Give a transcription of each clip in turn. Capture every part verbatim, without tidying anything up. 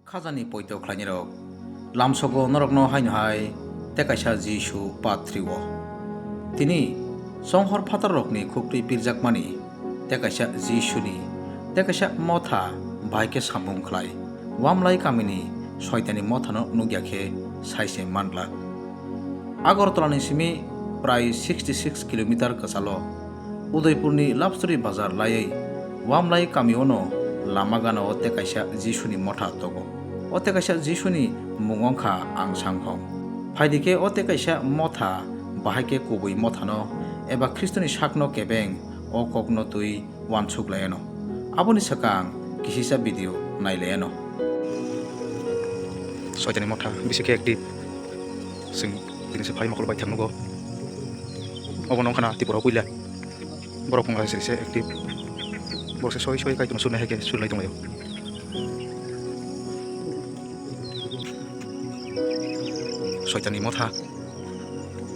Khajani poito khlainai rok, lamsogo norokno haino hai tei kaisa Jisu patri o. Tini chonghor phatar rokni khuktwi pirjakmani tei kaisa Jisuni tei kaisa motha bahai khe samung khlai. Wamlai kamini soitani mothano nukya khe sai se manglak. Agartala ni simi prai sixty six kilometer kwchalo Udaipurni Lapsuri bazar laiwi Wamlai kamiono lama gana o tei kaisa Jisuni motha tongo. O tei kaisa Jisuni mung wngkha Angsang Hong. Phaidi khe o tei kaisa motha bahai khe kubui mothano eba Khristoni sakno kebeng o kokno twi uansuk laiano. Aboni swkang kisisa video nai laiano. Soitani motha bisi khe active. Chwng tini se phai mokol bai thang nugo. Obo nong khana Tripura o puila. Borok phunga se se active. Borok se soi soi kaitor surnai hai khe surnai tonglaio. Soitani motha.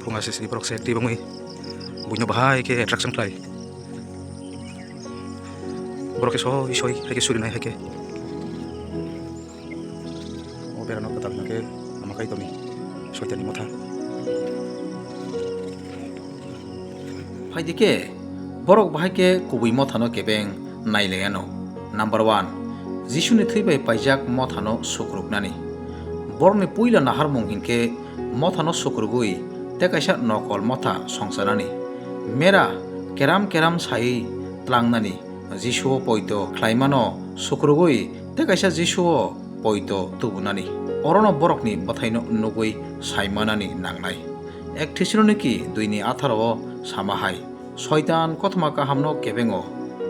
Phunga se se borok se active wngwi buino bahai khe attraction khlai. Borok khe soi soi hai khe surinai hai khe. O berano kwtal hwnkhe Amakaitorni soitani motha. Phaidi khe borok bahai khe kubui mothano kebeng nai laiano. Number one, Jisuni thwi bai paijak mothano sukruknani. Borokni puila naharmung hinkhe mothano sukrugwi tei kaisa nokol motha songchanani. Mera keram keram saiwi tlangnani, Jisuo poito khlaimano sukrugwi tei kaisa Jisuo poito tubunani. Orono borokni bwthaino nugwi saimanani nangnai. Ek Thessaloniki dui ni atharo o sama hai, Soitan kothoma kahamno kebengo,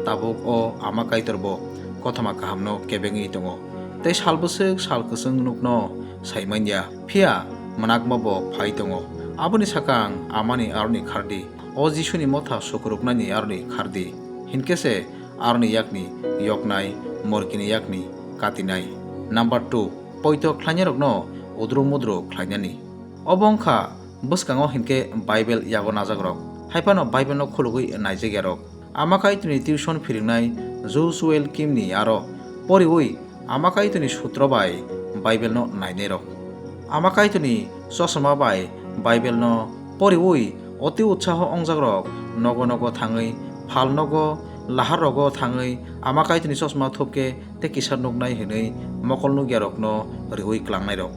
tabuk o Ama Kaitorbo kothoma kahamno kebengwi tongo, tei sal bwswk sal kwchwng nukno saimanya, phiya mwnakmabo phai tongo. Aboni sakang Amani aroni khardi, o Jisuni motha sukruknani aroni khardi. Hinkhe se aroni yakni yoknai, morkini yakni katinai. Number two, poito khlainairokno udru mudru khlainani. Obo wngkha bwskango hinkhe Bible yago najakrok, hai phano Bible-no khulugwi naijakyarok. Ama Kaitorni tuition phiringnai Josuel Kimni aro poriwi Ama Kaitorni sutro bai Bible-no nainairok. Ama Kaitorni chosma bai Bible-no poriwi oti utsaho wngjakrok nogo nogo thangwi, phal nogo, lahar rogo thangwi Ama Kaitorni chosma thupkhe tei kisa nuknai hwnwi mokol nukyarokno rwui klangnairok.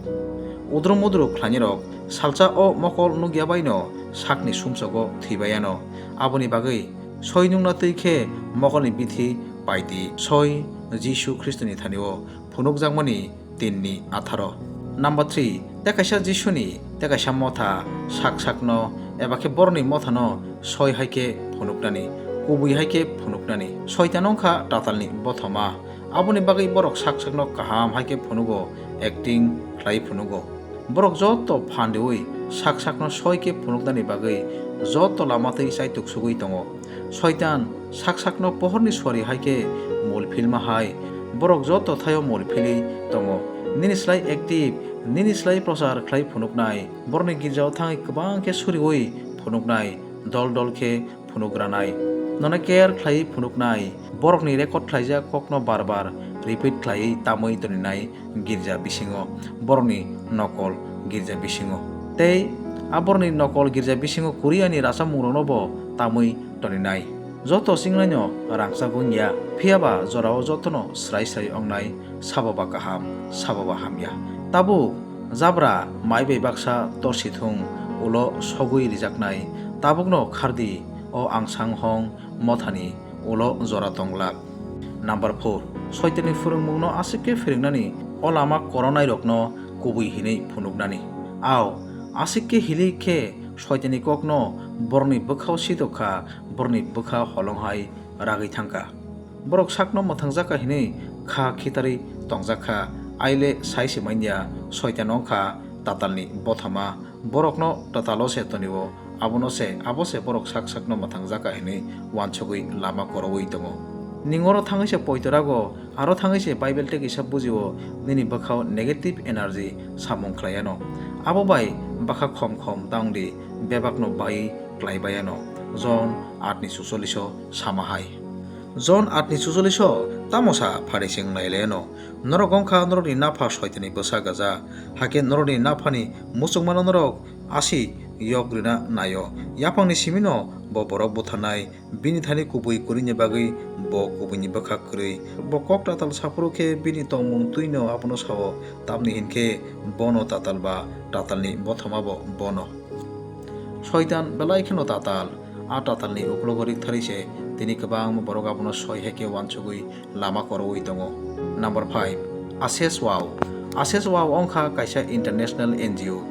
Udrum udru khlainairok salsa o mokol nukya baino sakni sumsogo thwibai ano. Aboni bagwi soi nukna twi khe mokolni bithi paidi soi Jisu Khristoni thani-o phunukjakmani tinni atharo. Number three, tei kaisa Jisuni tei kaisa motha sak sakno eba khe borokni mothano soi hai khe phunuknani, kubui hai khe phunuknani. Soitan wngkha tatalni bothoma. Aboni bagwi borok sak sakno kaham hai khe phunugo, acting khlai phunugo. Borok joto phan riui sak sakno soi khe phunuknani bagwi joto lama twi chai tuksugwi tongo. Soitan sak sakno pohorni suari hai khe mul philma hai borok joto thaio mul philwi tongo. Nini slai active, nini slai prochar khlai phunuknai, borokni girjao thangwi kwbang khe suriui phunuknai, dol dol khe phunukgranai. Nono care khlaiwi phunuknai, borokni record khlaijak kokno bar bar repeat khlaiwi tamwi toninai girja bisingo, borokni nokol girja bisingo. Tei a borokni nokol girja bisingo Koreani rachamungrokno bo tamwi toninai. Joto chwngnaino rangchak wngya, phiyaba jorao jotono srai srai wngnai, sabo ba kaham, sabo ba hamya. Tabuk jabra mai bai baksa torsi thung ulo sogwi rijaknai, tabukno khardi o angsang hong mothani ulo jora tonglak. Number four, Soitanni phwrwngmungno aswk khe pherengnani o lama koronai rokno kubui hinwi phunuknani. Ao, aswk khe hili khe Soitanni kokno borokni bwkhao sitok kha, borokni bwkha holong hai ragwi thang kha. Borok sakno mwthangjak kha hinwi kha khitarwi tongjak kha, aile sai se manya Soitan wng kha tatalni bothoma. Borokno tatalo se tonio, abono se, abo se borok sak sakno mwthangjak kha hinwi uansugwi lama koroui tongo. Ning oro thangwi se poito rago, aro thangwi se Bible tei kisa bujio, nini bwkhao negative energy samung khlai ano. Abo bai bwkha khom khom ta wng di, bebakno bai klai bai ano. John aat ni sucholish o sama hai. Jon atni chucholiso tamo sa phari chwng nailaino? Norok wngkha norokni napha Soitanni bwsa gaja, hakhe norokni naphani muchungmano norok asi yok rwna naio. Yaphangni simino bo borok butharnai, bini thani kubui kwrwini bagwi bo kubuini bwkha kwrwi. Bo kok tatal saphuru khe bini tongmung twino abono sao, tamni hinkhe bono tatal ba tatalni bothomabo bono. Soitan belai kheno tatal. A tatalni uklogo riktharwi se tini kwbangma borok abono soi hai khe uansugwi lama koroui tongo. Number five, Ashes Wow. Ashes Wow wngkha kaisa international N G O.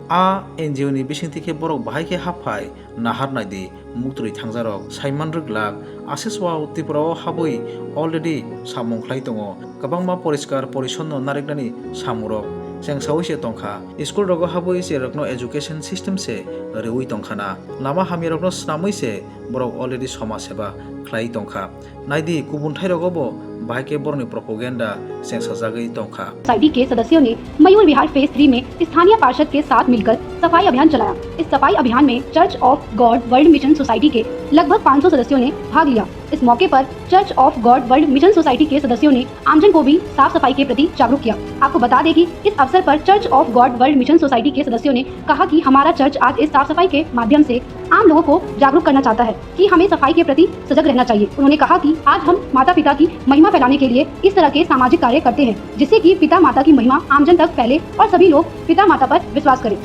A N G O ni bisingtwi khe borok bahai khe happhai nahar naidi, muktwi thangjarok saiman rwglak. Ashes Wow Tripura o habwi already samung khlai tongo. Kwbangma poriskar porisonno nariknani samungrok chengsaui se tongkha. School rogo habwi cherokno education system se rwui tongkhana. Lama hamyarokno snamwi se borok already somaj seba khlai tongkha. Naidi, kubun thairogo bo bahai khe borokni propaganda chengsajagwi tongkha. Society के सदस्यों ने मयूर Vihar phase three में स्थानीय पार्षद के साथ मिलकर सफाई अभियान चलाया। इस सफाई अभियान में church of God world mission society के लगभग पाँच सौ सदस्यों ने भाग लिया। इस मौके पर church of God world mission society के सदस्यों ने आमजन को भी साफ सफाई के प्रति जागरूक किया। आपको बता दें कि इस अवसर पर church of God world mission society के सदस्यों ने कहा कि हमारा चर्च आज इस साफ सफाई के माध्यम से आम लोगों को जागरूक करना चाहता है कि हमें सफाई के प्रति सजग रहना चाहिए। उन्होंने कहा कि आज हम माता पिता की महिमा फैलाने के लिए इस तरह के सामाजिक कार्य करते हैं, जिससे कि पिता माता की महिमा आमजन तक फैले और सभी लोग पिता माता पर विश्वास करें।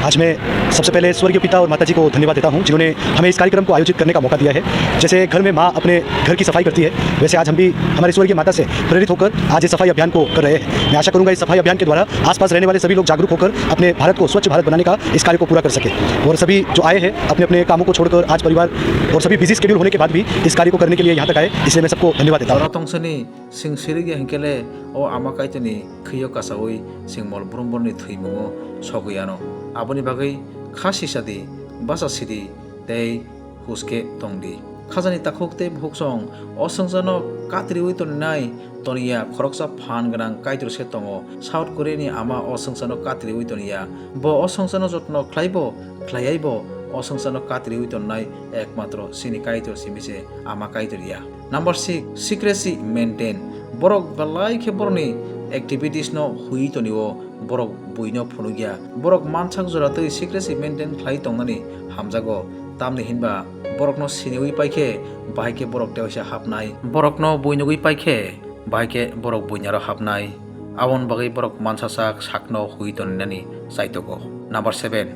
आज मैं सबसे पहले स्वर्गीय पिता और माता जी को धन्यवाद देता हूँ, जिन्होंने हमें इस कार्यक्रम को आयोजित करने का मौका दिया है। जैसे घर में माँ अपने घर की सफाई करती है, वैसे आज हम भी हमारे स्वर्गीय माता से प्रेरित होकर आज इस सफाई अभियान को कर रहे हैं। मैं आशा करूंगा इस सफाई अभियान के द्वारा आसपास रहने वाले सभी लोग जागरूक होकर अपने भारत को स्वच्छ भारत बनाने का इस कार्य को पूरा कर सके। और सभी जो आए हैं अपने अपने कामों को छोड़कर आज परिवार और सभी बिजी शेड्यूल होने के बाद भी इस कार्य को करने के लिए यहाँ तक आए, इसलिए मैं सबको धन्यवाद देता हूँ। Jora tongsani chwng sirigya hinkhe le o Ama Kaitorni khwio kasaui chwng mol brumborni thwimungo sogwi ano. Aboni bagwi kha sisa di, bacha sidi tei huske tongdi. Khajani takhuk tei bukhuksong o swngcharno katriui toninai toniya khoroksa phan gwnang Kaitor se tongo. South Korea ni ama o swngcharno katriui toniya. Bo o swngcharno jotno khlaibo khlaiaibo o swngcharno katriui tonnai ekmatro chini Kaitor simi se Ama Kaitor ya. Number six, secrecy maintain. Borok belai khe borokni activities no hui tonio, borok buino phunukya. Borok mansak jora twi secrecy maintain khlai tongnani hamjago. Tamni hinba borokno siniui paikhe bahai khe borok tewaisa hapnai. Borokno buinugui paikhe bahai khe borok buinaro hapnai. Aboni bagwi borok mansasak sakno hui toninani chaitogo. Number seven,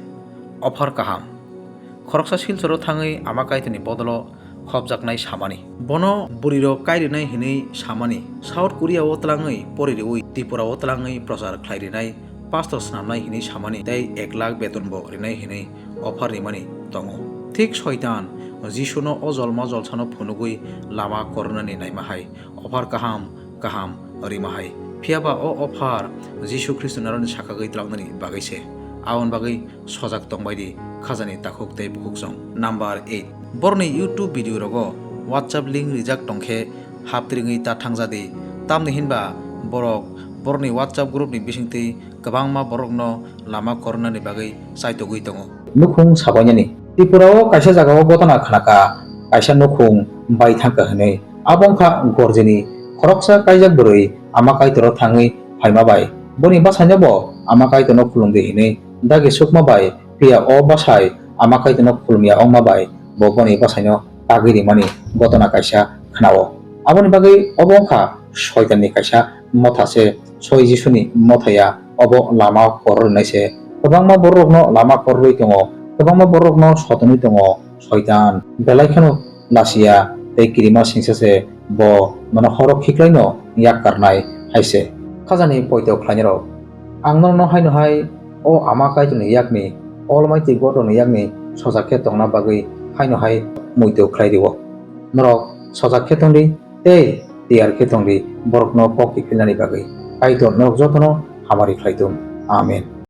offer kaham. Khoroksa Silchoro thangwi Ama Kaitorni bodolo khopjaknai samani. Bono bwrwirok kai rinai hinwi samani. South Korea o twlangwi pori riui, Tripura o twlangwi prochar khlai rinai, pastor swnamnai hinwi samani, tei ek lakh beton bo rinai hinwi offer rimani tongo. Thik Soitan Jisuno o jolma jolsano phunugwi lama kornani naima hai. Offer kaham kaham rima hai. Phiya ba o offer Jisu Khristo naroni sakagwi twlangnani bagwi se. Aboni bagwi sojak tongbai di khajani takhuk tei bukhuksong. Number eight, borokni YouTube video rogo WhatsApp link rijak tongkhe haptringwi ta thangja di. Tamni hinba borok borokni WhatsApp group ni bisingtwi kwbangma borokno lama kornani bagwi chaitogwi tongo. Nukhung sabainani. Tripura o kaisa jagao gotona khnaka, kaisa nukhung bai thangkha hwnwi. Abo wngkha Gorjini khoroksa kaijak bwrwi Ama Kaitoro thangwi phaima bai. Boni bwsaino bo Ama Kaitorno khulumdi hwnwi dagi sukma bai, phiya o bwsai Ama Kaitorno khulumya wngma bai bo boni bwsaino kagwi rimani gotona kaisa khnao. Aboni bagwi obo wngkha Soitanni kaisa motha se, soi Jisuni motha ya, obo lama koror rwnai se. Kwbangma bororokno lama kororwi tongo, kwbangma bororokno sotonwi tongo Soitan. Belai kheno lasiya tei kirima singsa se bo, mano horo khiklaino yak karnai hai se. Khajani poito khlainai rok, ang norokno haino hai o Ama Kaitorni yakni, Almighty Godrokni yakni sojak khe tongna bagwi haino hai muitu khlai rio. Norok sojak khe tongdi, tei tiyar khe tongdi borokno kok kiphilnani bagwi. Kaitor norok jotono hamari khlai thung. Amen.